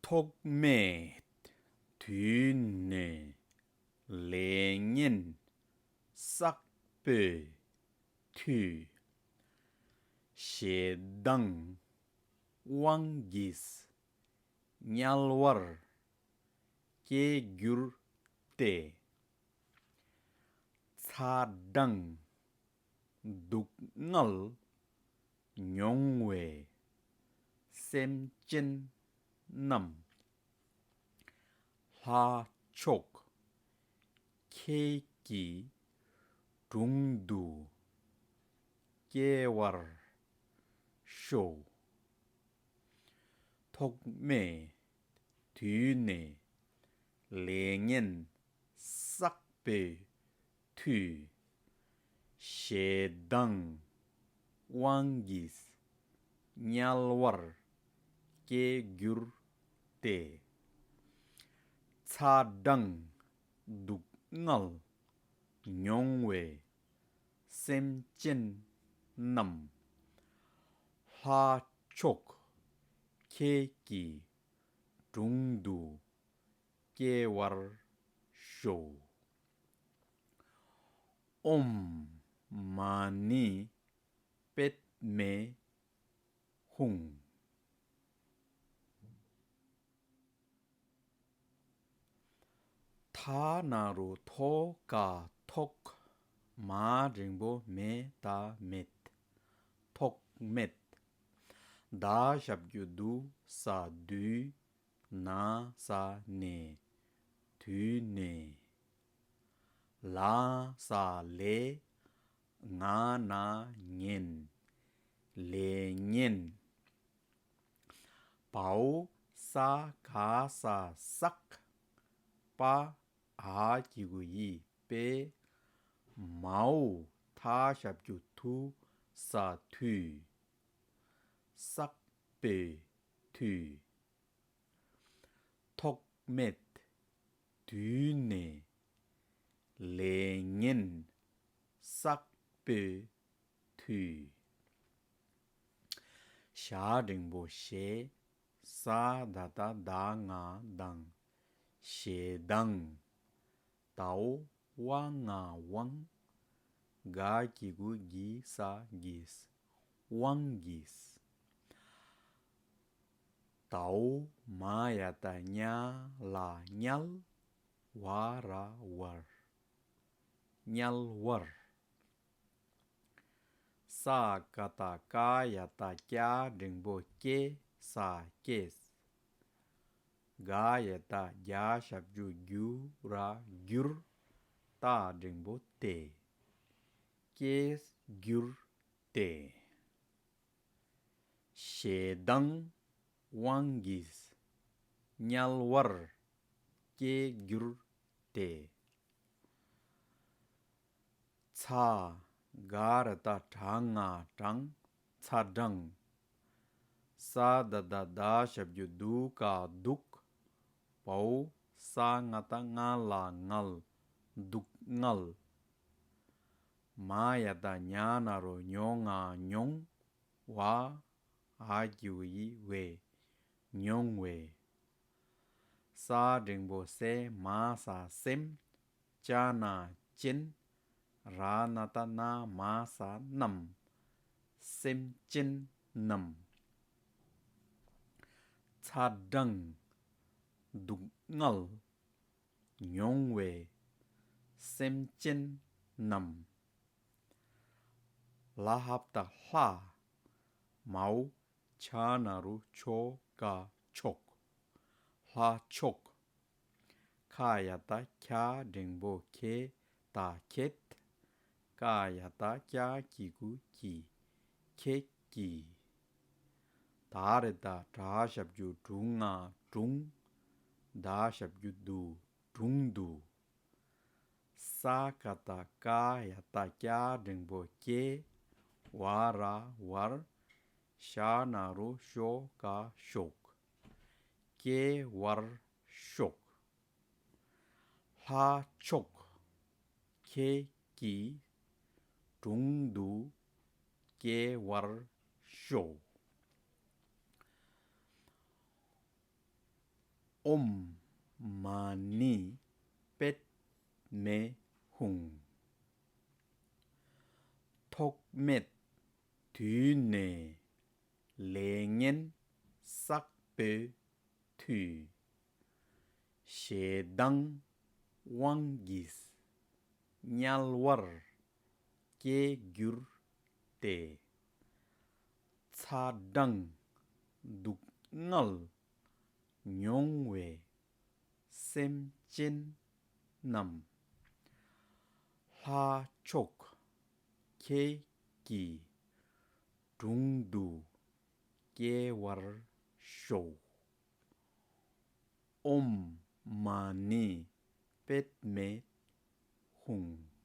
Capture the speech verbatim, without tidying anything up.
ཐོགས་མེད་དུས་ནས་ལས་ངན་བསགས་པའི་མཐུས། ཞེ་སྡང་དབང་གིས་དམྱལ་བར་སྐྱེ་འགྱུར་ཏེ། ཚ་གྲང་སྡུག་བསྔལ་མྱོང་བའི་སེམས་ཅན་རྣམས། ལྷ་མཆོག་ཁྱེད་ཀྱི་དྲུང་དུ་སྐྱེ་བར་ཤོག། ཐོགས་མེད་དུས་ནས་ལས་ངན་བསགས་པའི་མཐུས། ཞེ་སྡང་དབང་གིས་དམྱལ་བར་སྐྱེ་འགྱུར་ཏེ། ཚ་གྲང་སྡུག་བསྔལ་མྱོང་བའི་སེམས་ཅན་རྣམས། ལྷ་མཆོག་ཁྱེད་ཀྱི་དྲུང་དུ་སྐྱེ་བར་ཤོག། ཨོཾ་མ་ཎི་པདྨེ་ཧཱུྃ། ཐ་ན་རོ་ཐོ་ག་ཐོག། མ་འགྲེང་བུ་མེ་ད་མེད། ཐོགས་མེད། ད་ཞབས་ཀྱུ་དུ་ས་དུས། ན་ས་ནས་དུས་ནས། ལ་ས་ལས། ང་ན་ངན། ལས་ངན། བའོ་ས་ག་ས་བསགས། པ་འ་གི་གུ་ཡི་པས། མའོ་ཐ་ཞབས་ཀྱུ་ཐུ་ས་མཐུས། བསགས་པའི་མཐུས། ཐོགས་མེད་དུས་ནས་ལས་ངན་བསགས་པའི་མཐུས། ཞ་འགྲེང་བུ་ཞེ། ས་ད་བཏགས་སྡ་ང་སྡང་། ཞེ་སྡང་། དའོ་བ་ང་དབང་། ག་གི་གུ་གི་ས་གིས། དབང་གིས། དའོ་མ་ཡ་བཏགས་མྱ་ལ་དམྱལ། བ་ར་བར། དམྱལ་བར། ས་ཀ་བཏགས་སྐ་ཡ་བཏགས་སྐྱ་འགྲེང་བུ་སྐྱེ་ས་སྐྱེས། ག་ཡ་བཏགས་གྱ་ཞབས་ཀྱུ་གྱུ་ར་གྱུར། ཏ་འགྲེང་བུ་ཏེ། སྐྱེས་གྱུར་ཏེ། ཞེ་སྡང་དབང་གིས་དམྱལ་བར་སྐྱེ་འགྱུར་ཏེ། ཚ། ག་ར་བཏགས་གྲ་ང་གྲང་། ཚ་གྲང་། ས་ད་བཏགས་སྡ་ཞབས་ཀྱུ་སྡུ་ག་སྡུག། བའོ་ས་ང་བཏགས་སྔ་ལ་ངལ། སྡུག་བསྔལ། མ་ཡ་བཏགས་མྱ་ན་རོ་མྱོ་ང་མྱོང་། བ་འ་གི་གུ་ཡི་བའི། མྱོང་བའི། ས་འགྲེང་བུ་སེ་མ་ས་སེམས། ཅ་ན་ཅན། ར་ན་བཏགས་རྣ་མ་ས་རྣམས། སེམས་ཅན་རྣམས། ཚ་གྲང་སྡུག་བསྔལ་མྱོང་བའི་སེམས་ཅན་རྣམས། ལ་ཧ་བཏགས་ལྷ། མའོ་ཆ་ན་རོ་ཆོ་ག་མཆོག། ལྷ་མཆོག། ཁ་ཡ་བཏགས་ཁྱ་འགྲེང་བུ་ཁྱེ་ད་ཁྱེད། ཀ་ཡ་བཏགས་ཀྱ་གི་གུ་ཀྱི། ཁྱེད་ཀྱི། ད་རེ་ད་དྲ་ཞབས་ཀྱུ་དྲུ་ང་དྲུང་། ད་ཞབས་ཀྱུ་དུ་དྲུང་དུ། ས་ཀ་བཏགས་སྐ་ཡ་བཏགས་སྐྱ་འགྲེང་བུ་སྐྱེ། བ་ར་བར། ཤ་ན་རོ་ཤོ་ག་ཤོག། སྐྱེ་བར་ཤོག། ལྷ་མཆོག་ཁྱེད་ཀྱི་དྲུང་དུ་སྐྱེ་བར་ཤོག། ཨོཾ་མ་ཎི་པདྨེ་ཧཱུྃ། ཐོག་མེད་དུས་ནས་ལས་ངན་བསགས་པའི་མཐུས། ཞེ་སྡང་དབང་གིས་དམྱལ་བར་སྐྱེ་གྱུར་ཏེ། ཚ་གྲང་སྡུག་བསྔལ་མྱོང་བའི་སེམས་ཅན་རྣམས། ལྷ་མཆོག་ཁྱེད་ཀྱི་དྲུང་དུ་སྐྱེ་བར་ཤོག། ཨོཾ་མ་ཎི་པདྨེ་ཧཱུྃ།